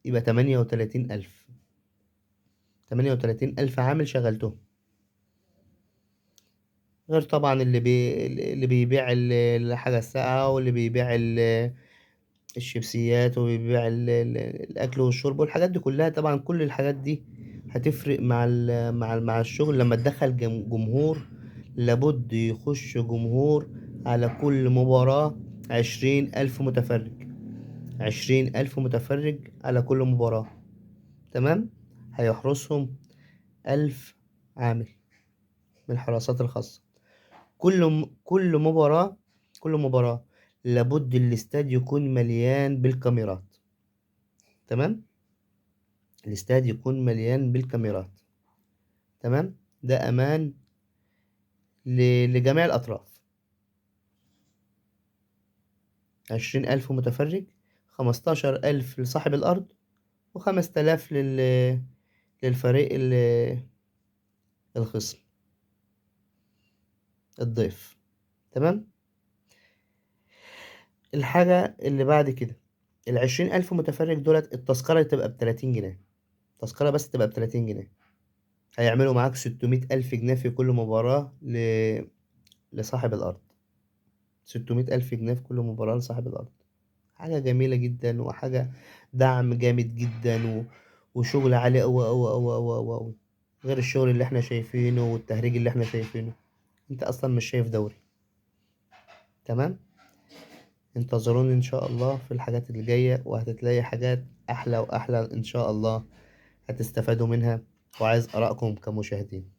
يبقى 38,000، 38,000 عامل شغلتهم، غير طبعا اللي بيبيع الحاجة الساقعة، واللي بيبيع الشيبسيات، وبيبيع الأكل والشرب والحاجات دي كلها. طبعا كل الحاجات دي هتفرق مع الشغل. لما تدخل جمهور، لابد يخش جمهور على كل مباراة 20,000 متفرج، 20,000 متفرج على كل مباراة، تمام؟ هيحرسهم 1000 عامل من الحراسات الخاصة. كل مباراة لابد الاستاد يكون مليان بالكاميرات، تمام؟ الاستاد يكون مليان بالكاميرات، تمام؟ ده أمان لجميع الأطراف. 20,000 متفرج، 15,000 لصاحب الأرض، و5,000 للفريق الخصم الضيف، تمام؟ الحاجة اللي بعد كده، 20,000 متفرج دولت التذكرة تبقى بتلاتين جنيه، التذكرة بس تبقى بتلاتين جنيه. هيعملوا معاك 600,000 جنيه في كل مباراة لصاحب الأرض، 600,000 جنيه في كل مباراة لصاحب الأرض. حاجة جميلة جدا، وحاجة دعم جامد جدا، وشغل عالي أوي أوي أوي أوي أوي أوي، غير الشغل اللي احنا شايفينه والتهريج اللي احنا شايفينه. انت أصلا مش شايف دوري، تمام؟ انتظروني إن شاء الله في الحاجات اللي جاية، وهتتلاقي حاجات أحلى وأحلى إن شاء الله هتستفادوا منها، وعايز آرائكم كمشاهدين.